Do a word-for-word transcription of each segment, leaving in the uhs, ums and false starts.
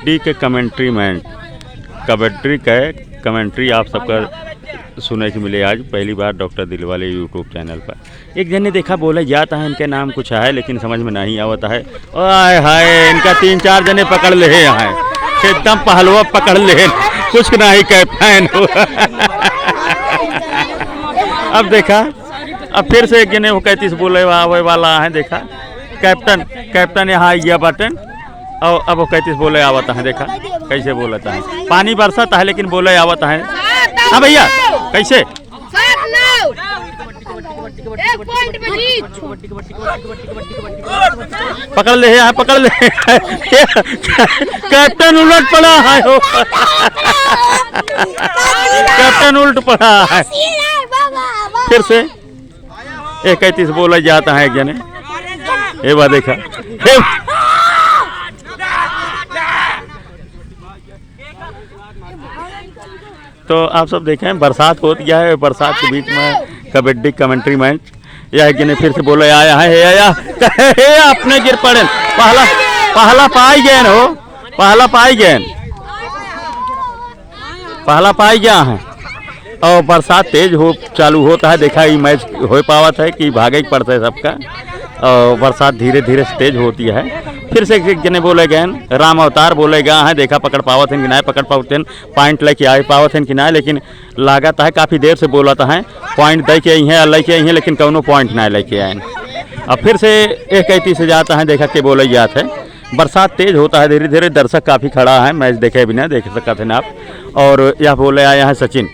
कबड्डी के commentary में, कबड्डी के commentary आप सबका सुने के मिले आज पहली बार डॉक्टर दिलवाले YouTube channel पर। एक जने देखा बोले जाता है, इनके नाम कुछ है लेकिन समझ में नहीं आवता है। ओए हाय, इनका तीन चार जने पकड़ ले हैं, एकदम पहलवा पकड़ ले हैं, कुछ नहीं कह पाएन हो। अब देखा, अब फिर से एक जने वो कैतीस बोले वा-, आवे वाला है, देखा कैप्टन, कैप्टन यहाँ आइया बाटेन। और अब वो कैतीस बोले आवत है, देखा कैसे बोलता है। पानी बरसत है लेकिन बोले आवत है। हाँ भैया, कैसे? सात नौ। एक point पे जीत। पकड़ ले है, पकड़ ले है। कैप्टन उलट पड़ा है हो। कैप्टन उलट पड़ा है। फिर से एक कैतीस बोला जाता है एक जने। ए बा देखा। हे। तो आप सब देखें, बरसात होत गया है, बरसात के बीच में कबड्डी commentary match। यह एक जने फिर से बोले आया है, हे या, हे अपने गिर पड़े। पहला, पहला पाई गए हो, पहला पाई गए, पहला पाई गया है। और बरसात तेज हो, चालू होता है, देखा ये match हो पावत है कि भागे के पड़ता है सबका। और बरसात धीरे धीरे से तेज होती है। फिर से एक जने बोले गए, राम अवतार बोले गए हैं, देखा पकड़ पावत हैं कि नहीं पकड़ पावत हैं, point लेके आए पावत हैं कि नहीं, लेकिन लागत है काफ़ी देर से बोलत हैं, point दे के आई हैं, लेके आई हैं, लेकिन कौनो point नहीं लेके आए। अब फिर से एक कैतीस जाता है, देखा के बोले जात है। बरसात तेज होता है धीरे धीरे, दर्शक काफ़ी खड़ा है, match देखे बिना देख सकत हैं आप। और यह बोले आए हैं सचिन,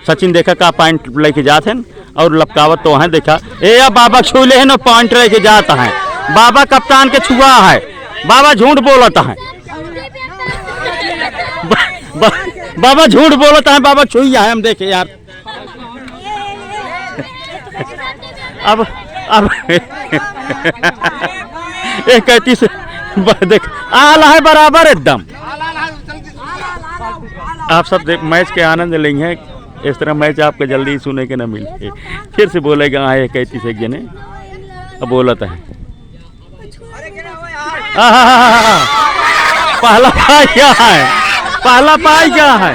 सचिन देखा का point लेके जात हैं और लपकावत तो हैं, देखा ए या बाबा छू ले हैं, point लेके जात हैं, बाबा कप्तान के छुआ है, बाबा झूठ बोलत हैं। बा-, बा-, बाबा झूठ बोलत हैं, बाबा छुई है, हम देखे यार। अब, अब एक कैतीस ब-, देख, आला है बराबर एकदम। आप सब देख, match के आनंद लेंगे, इस तरह match आपको जल्दी ही सुने के ना मिले। फिर से बोलेगा, आए एक कैतीस एक जने, अब बोलत है। आहा, पहला पाई गया है, पहला पाई गया है।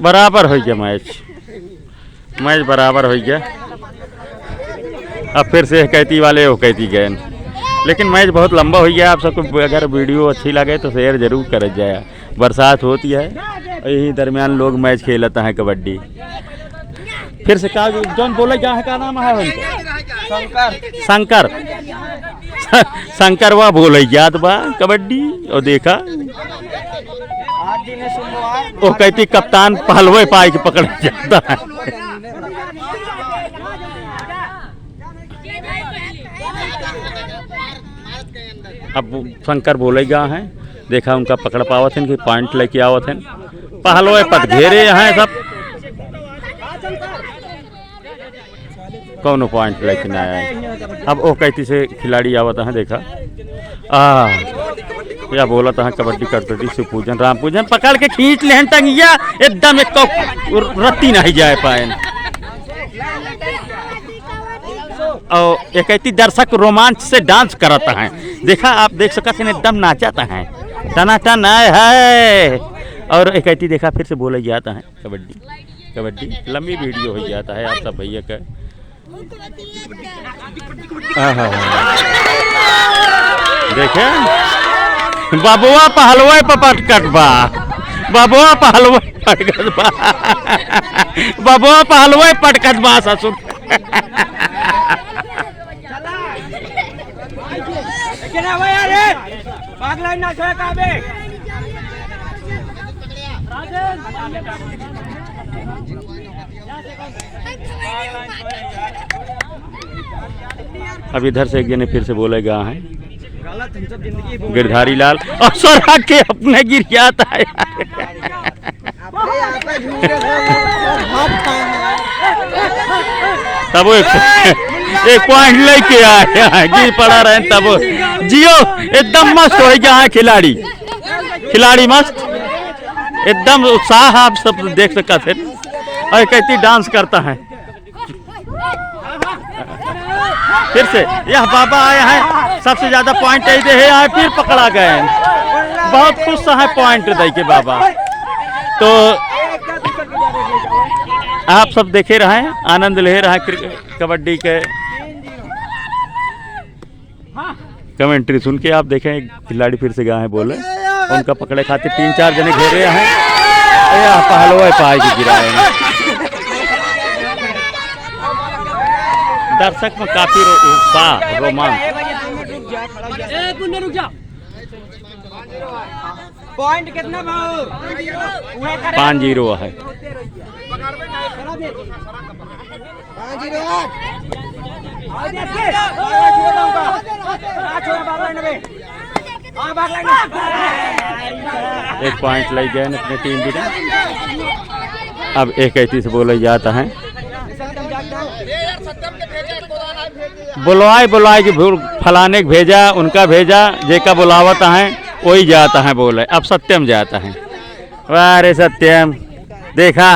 बराबर हो गया match, match बराबर हो गया। अब फिर से कैती वाले वो कैती गए, लेकिन match बहुत लंबा हो गया। आप सबको अगर video अच्छी लगे तो share जरूर करे जाए। बरसात होती है, यही दरमियान लोग match खेलत हैं कबड्डी। फिर से का, जौन बोले क्या है, का नाम है उनका? शंकर। शंकर। शंकरवा बोले जात बा कबड्डी, और देखा, आठ दिन है सोमवार। वो कैती कप्तान पहलवे पाई के पकड़ जाता है। अब शंकर बोले गया है, देखा उनका पकड़ पावत हैं कि point लेके आवत हैं। पहलवे पट घेरे हैं सब, कौनो point लेके ना आए। अब ओ कैती से खिलाड़ी आवत हैं, देखा आ या बोलत हैं कबड्डी कटकटी से पूजन राम पूजन पकड़ के खींच लेहन टंगिया, एकदम एक रत्ती नहीं जाए पाए। और एक ऐती दर्शक रोमांच से dance करत हैं। देखा, आप देख सकत हैं, एकदम नाचत हैं, टनाटन आए है। और एक ऐती देखा, फिर से बोले जाता है, कबड्डी, कबड्डी, लंबी video हो जाता है आप सब भैया का। आहा। देखे, बबुआ पहलवे पर पटकत बा, बबुआ पहलवे पटकत बा, बबुआ पहलवे पटकत बा ससुर। अब इधर से एक जने फिर से बोले गा हैं, गिरधारी लाल, और सर आके अपने गिर जाता है। तब वो एक, एक point लेके आए हैं, गिर पड़ा रहे तब। जियो, एकदम मस्त हो गया है खिलाड़ी, खिलाड़ी मस्त, एकदम उत्साह आप सब देख सकते हैं। और कैती dance करता है। फिर से यह बाबा आए हैं, सबसे ज्यादा point यही दे है, आए फिर पकड़ा गए हैं। बहुत खुश हैं point दे के बाबा। तो आप सब देखे रहें, आनंद ले रहें क्रि-, कबड्डी के। Commentary सुन के आप देखें, खिलाड़ी फिर से गए हैं बोले, उनका पकड़े खातिर तीन चार जने घेरे हैं। ए, आ, पहलवा पाए के गिराए हैं। दर्शक में काफी रो-, उत्साह, रोमांच। ए, गुन्ने रुक जा। Point कितना भाऊ? पाँच zero है। एक point लग गए अपने team भी। अब एक ऐसी से बोला जाता है, बुलवाए बुलवाए के भूल, फलाने के भेजा, उनका भेजा, जेका बुलावत है वही जाता है बोले। अब सत्यम जाता है। वाह रे सत्यम, देखा।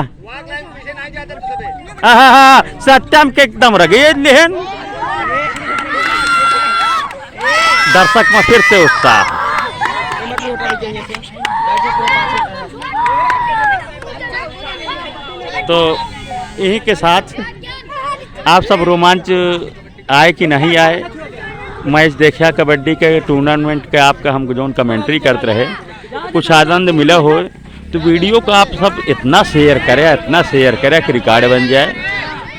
आहा, सत्यम के एकदम रगेज लेहन। दर्शक में फिर से उत्साह। तो यही के साथ आप सब रोमांच आए कि नहीं आए, match देखा कबड्डी के tournament के, आपका हम जौन commentary करत रहे, कुछ आनंद मिला हो तो video को आप सब इतना share करें, इतना share करें कि record बन जाए।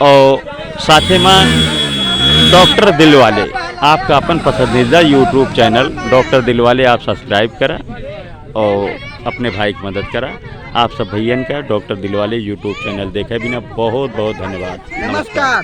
और साथ में डॉक्टर दिलवाले, आपका अपन पसंदीदा YouTube channel डॉक्टर दिलवाले आप subscribe करें और अपने भाई की मदद करें। आप सब भैयन का डॉक्टर दिलवाले YouTube channel देखे बिना बहुत बहुत धन्यवाद। नमस्कार।